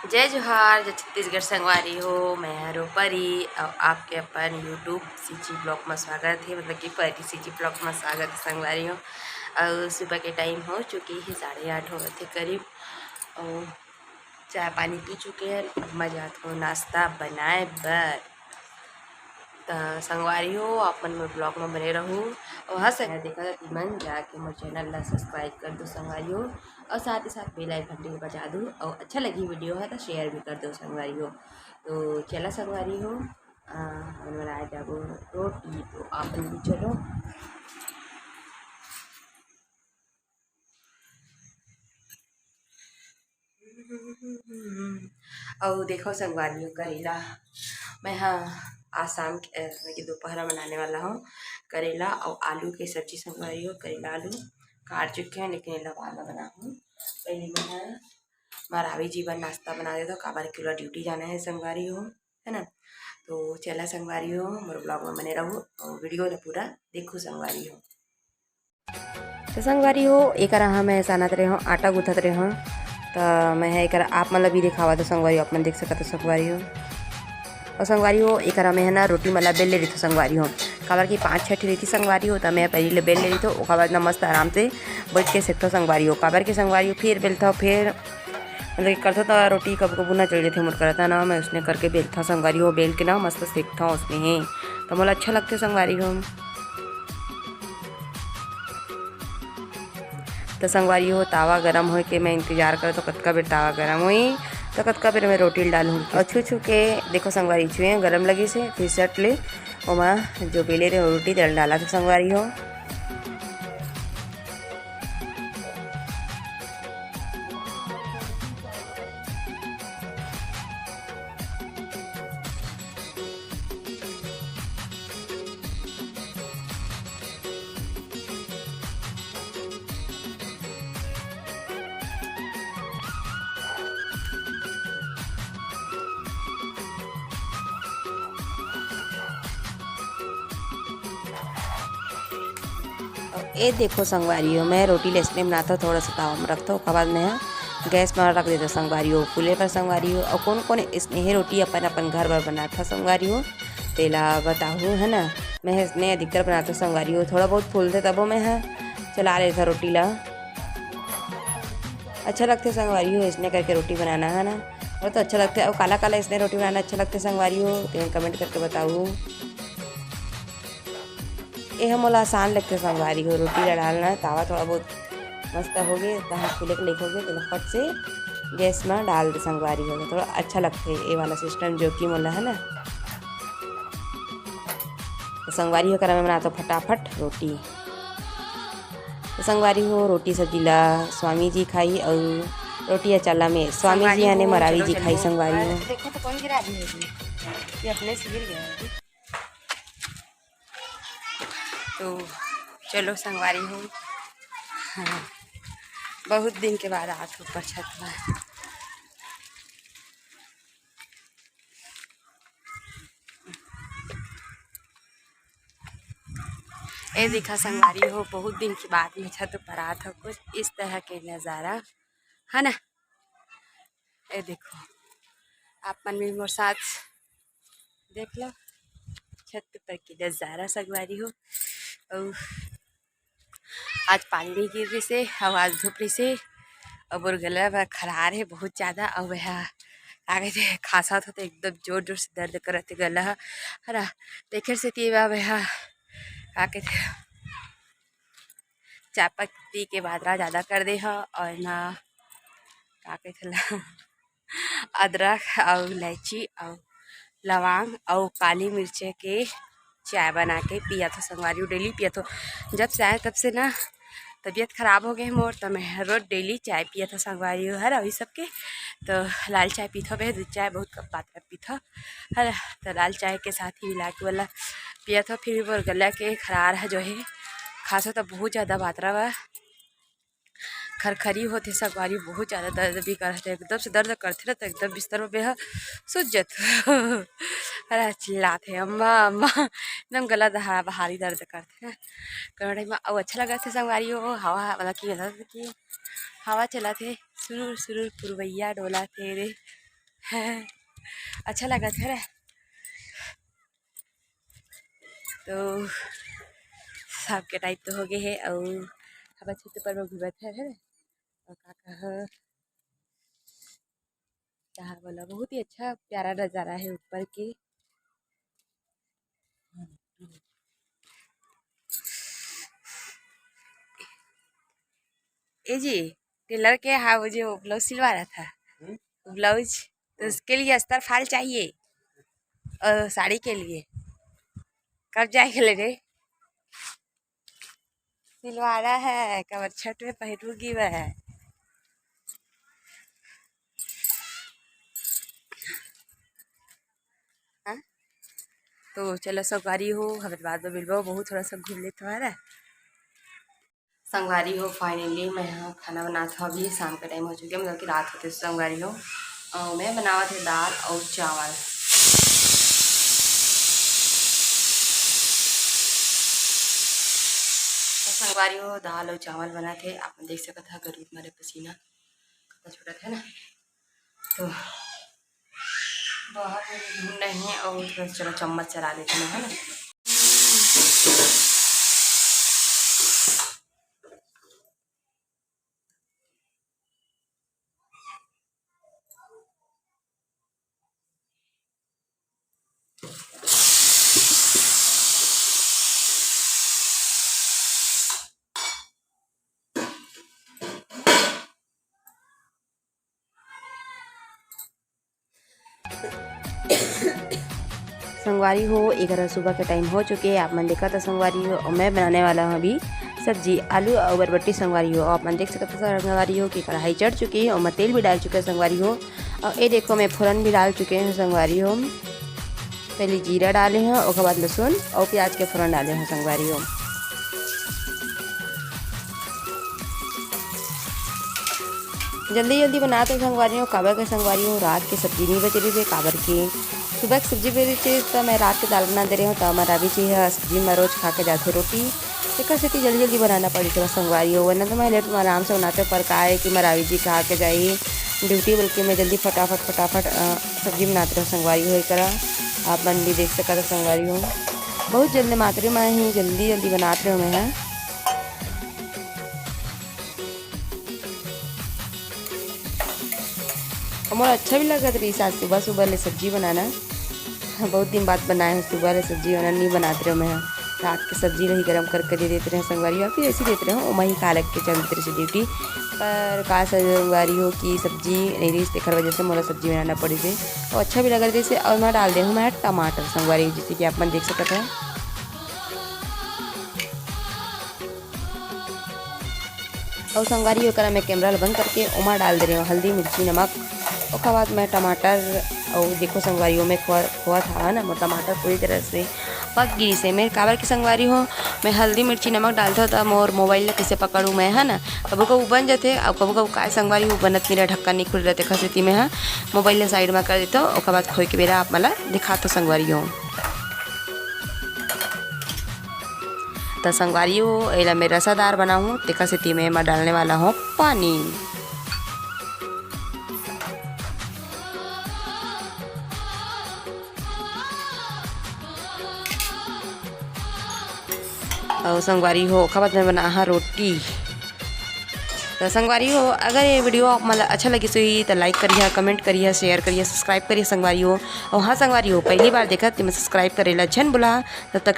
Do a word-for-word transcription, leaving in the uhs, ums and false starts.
जय जोहार, जय छत्तीसगढ़ संगवारी हो। मैं हरो परी अउ आपके अपन YouTube CG vlog में स्वागत है, मतलब कि परी CG vlog में स्वागत है संगवारी हो। अउ सुबह के टाइम हो चुके है, साढ़े आठ होवत है करीब। अउ चाय पानी पी चुके हैं, अब मैं जात हूँ नाश्ता बनाए बर। त संगवारी हो, आप मन मोर vlog में बने रहू। अउ हाँ संग-, देखा था तीमन जाके मोर channel ला subscribe कर दो संगवारी हो, अउ साथ ही साथ bell icon भी बजा दू। अउ अच्छा लगी video है तो share भी कर दो संगवारी हो। तो चला संगवारी हो, आ, हमन बनाए जाबो रोटी, तो आप मन भी चलो। अउ देखो संगवारी हो, करेला मैं हा आज शाम के, अ, मतलब कि दोपहर में बनाने वाला हूँ करेला अउ आलू के सब्जी संगवारी हो। करेला आलू काट चुके हैं, लेकिन एला बाद में बनाहूँ। पहले मैं हा मरावी जी बर नाश्ता बना देता हूँ, काबर कि ओला duty जाना है संगवारी हो, है ना। तो चला संगवारी हो, मोर vlog में बने रहू अउ video ला पूरा देखो संगवारी हो। तो संगवारी हो, एकरा हा मैं सानत रहे हूँ, आटा गूंथत रहे हूँ। तो मैं हा एकरा आप मन ला भी दिखावत हूँ संगवारी हो, आप मन देख सकत हो संगवारी हो। अउ संगवारी हो, एकरा मैं हा ना रोटी मन ला बेल ले रहिथो संगवारी हो, काबर कि पाँच छः ठे रहिथे संगवारी हो, तो मैं पहली ले बेल ले रहिथो, ओकर बाद ना मस्त आराम से बैठ के सेकथो संगवारी हो, काबर कि संगवारी हो फिर बेलथो, फिर मतलब कि करथो तो रोटी कब कब ना चल जाथे मोर करता ना, मैं उसने करके बेलथो संगवारी हो, बेल के ना मस्त सेकथो उसने हे, तो मोला अच्छा लगथे संगवारी हो। तो संगवारी हो, तावा गरम होए के मैं इंतजार करत हूँ, कतका बेर तावा गरम होई, तो कतका बेर मैं रोटी ल डालूँ। अउ छू छू के देखो संगवारी, छुए गरम लगी से, फिर सट ले ओमा जो बेले रहे रोटी, तेल डाला था संगवारी हो। ए देखो संगवारी हो, मैं रोटी ल अइसने बनाथो, थोड़ा सा तावा में रखथो, ओकर बाद मैं गैस में रख देथो संगवारी हो फूले बर संगवारी हो। अउ कोन कोन अइसने हे रोटी अपन अपन घर बर बनाथो संगवारी हो, तेला बताहू, है ना। मैं अइसने अधिकतर बनाथो संगवारी हो, थोड़ा बहुत फूलथे तभो मैं हा चला लेथो रोटी ला। अच्छा लगथे संगवारी हो, अइसने करके रोटी बनाना, है ना, बहुत अच्छा लगथे। अउ काला काला अइसने रोटी बनाना अच्छा लगथे संगवारी हो, तेन comment करके बताहू। ए ह मोला आसान लगथे संगवारी हो, रोटी ला डालना। तावा थोड़ा बहुत मस्त होगे, तहाँ फूले के लइक होगे, तेला फट से गैस में डाल दे संगवारी हो, थोड़ा अच्छा लगथे ए वाला system, जो कि मोला, है ना। तो संगवारी हो, करा मैं बनाथो फटाफट रोटी। तो संगवारी हो, रोटी सब्जी ला स्वामी जी खाई अउ रोटी अचाला में स्वामी जी आने मरावी जी खाई संगवारी हो। देखो तो कौन गिरा दी है ये? ये अपने से गिर गया है। तो चलो संगवारी हो, हाँ, बहुत दिन के बाद आत हो ऊपर छत में। ए देखा संगवारी हो, बहुत दिन के बाद में छत ऊपर आत हो, कुछ इस तरह के नज़ारा है ना। ए देखो, आप मन भी मोर साथ देख लो, छत ऊपर के नज़ारा संगवारी हो। अउ आज पानी नहीं गिर रहिसे, अउ आज धूप रहिसे, अउ मोर गला में खरार है बहुत ज़्यादा, अउ वह का कहते खांसत हो तो एकदम जोर जोर से दर्द करत है गला ह, है ना। तेखर सेती वह का कहते चाय पत्ती के बादरा ज़्यादा कर दे ह, अउ एमा का कहथे ला अदरक अउ इलायची अउ लवांग अउ काली मिर्च के चाय बना के पियत हो संगवारी हो, daily पियत हो। जब से आए तब से ना तबीयत खराब हो गए मोर, तो मैं हर रोज daily चाय पियत हो संगवारी हो, हर अभी सबके तो लाल चाय पीत हो, दूध चाय बहुत कम मात्रा पीत हो, है ना। तो लाल चाय के साथ ही मिला के वाला पियत हो। फिर भी मोर गला के खरार है जो है खांसो तो बहुत ज़्यादा मात्रा बा, खरखरी होथे संगवारी, बहुत ज़्यादा दर्द भी करथे, एकदम से दर्द करथे ना तो एकदम बिस्तर में बेह सुत जत अरे चिल्लात है अम्मा अम्मा, एकदम गला दहा भारी दर्द करथे ना। करोना टाइम में अउ अच्छा लगत हे संगवारी हो, हवा मतलब कि मतलब कि हवा चलत हे, सुरुर सुरुर पुरवैया डोलत हे रे। अच्छा लगत हे रे। तो शाम के टाइम तो हो गए हे, अउ हमर छत पर में घूमत हे, हे रे। अउ का कहा, कहा बोला, बहुत ही अच्छा प्यारा नज़ारा है ऊपर के। ए जी, टेलर के, हाँ, वो जो ब्लाउज सिलवा रहा था, हम्म? वो ब्लाउज, तो उसके लिए अस्तर फाल चाहिए और साड़ी के लिए। कब जाएगा लेने? सिलवाना है, कमर छठ में पहनूंगी मैं। हाँ? तो चलो संगवारी हो, हमर बाद में मिलबो, बहुत थोड़ा सा घूम लेत हमारा। संगवारी हो, finally मैं यहाँ खाना बनात हूँ। अभी शाम का टाइम हो चुके, मतलब कि रात होते संगवारी हो। अउ मैं बनावत हे दाल अउ चावल। तो संगवारी हो, दाल अउ चावल बनात हे, आप मन देख सकत हा, गरुड़ मारे पसीना कतना छूटत हे ना। तो बाहर में भी घूमना ही है और थोड़ा सा चलो चम्मच चला लेते हैं, है ना। संगवारी हो, एकर सुबह के टाइम हो चुके हे, आप मन देखत हो संगवारी हो, और मैं बनाने वाला हूँ अभी सब्जी, आलू और बरबट्टी संगवारी हो। आप मन देख सकत हो संगवारी हो कि कढ़ाई चढ़ चुके हे और मैं तेल भी डाल चुके हे संगवारी हो। और ये देखो, मैं फोरन भी डाल चुके हे संगवारी हो। पहले जीरा डाले हों, ओकर बाद लहसुन और प्याज के फोरन डाले हों संगवारी हो। जल्दी जल्दी बनात हों संगवारी हो, काबर के संगवारी हो, रात के सब्जी नहीं बचे रहिस हे, काबर के सुबह के सब्जी बचे रहिस हे, त मैं रात के दाल बना दे रहे हों, त हमर रावी जी ह सब्जी में रोज खा के जाथे रोटी, तेकर सेती जल्दी जल्दी बनाना पड़ी थोड़ा संगवारी हो, वरना तो मैं लेट में आराम से बनाते हों, पर का है कि मैं रावी जी खा के जाही ड्यूटी, बल्कि मैं जल्दी फटाफट फटाफट, अ, सब्जी बनात रहे हों संगवारी हो। एकरा आप मन भी देख सकत हो संगवारी हो, बहुत जल्दी मात्रे में ही जल्दी जल्दी बनात रहे हों मैं ह। और मोला अच्छा भी लगत रहिस आज सुबह सुबह ले सब्जी बनाना। बहुत दिन बाद बनाए हों सुबह ले सब्जी, वरना नहीं बनात रहे हों मैं ह। रात के सब्जी ल ही गरम करके दे देत रहे हों संगवारी हो, फिर ऐसे देत रहे हों, ओमा ही खा लग के चल देत रहिस हे ड्यूटी। पर का संगवारी हो कि सब्जी नहीं रहिस, तेकर वजह से मोला सब्जी बनाना पड़िस हे। और अच्छा भी लगत रहिस हे। और मैं डाल दे हों मैं टमाटर संगवारी हो, जैसे कि आप मन देख सकत हो। अउ संगवारी हो, ओकरा मैं कैमरा ल बंद करके ओमा डाल दे रहे हों हल्दी, मिर्ची, नमक। ओकर बाद मैं टमाटर, अउ देखो संगवारी हो, मैं खोआ-, खोआत हवं ना, मोर टमाटर पूरी तरह से पक गिस हे। मैं काबर के संगवारी हो, मैं हल्दी, मिर्ची, नमक डालथों त मोर मोबाइल ल कइसे पकड़ूँ मैं, है ना, कभू कभू बन जाथे, अउ कभू कभू काय संगवारी हो, बनत नहीं रहे, ढक्कन नहीं खुले रहे, तेकर सेती मैं ह मोबाइल ल साइड में कर देथों, ओकर बाद खोए के बेरा आप मन ल दिखाथों संगवारी हो। त संगवारी हो, एला मैं रसादार बनाहूँ, तेकर सेती मैं एमा डालने वाला हों पानी। अउ संगवारी हो, ओखर बाद मैं बनाहूँ रोटी। त संगवारी हो, अगर ये video आप मन ल अच्छा लगिस होही त like करिहा, comment करिहा, share करिहा, subscribe करिहा संगवारी हो। अउ हाँ संगवारी हो, पहली बार देखत ते मैं subscribe करे ला झन भुला। तब तक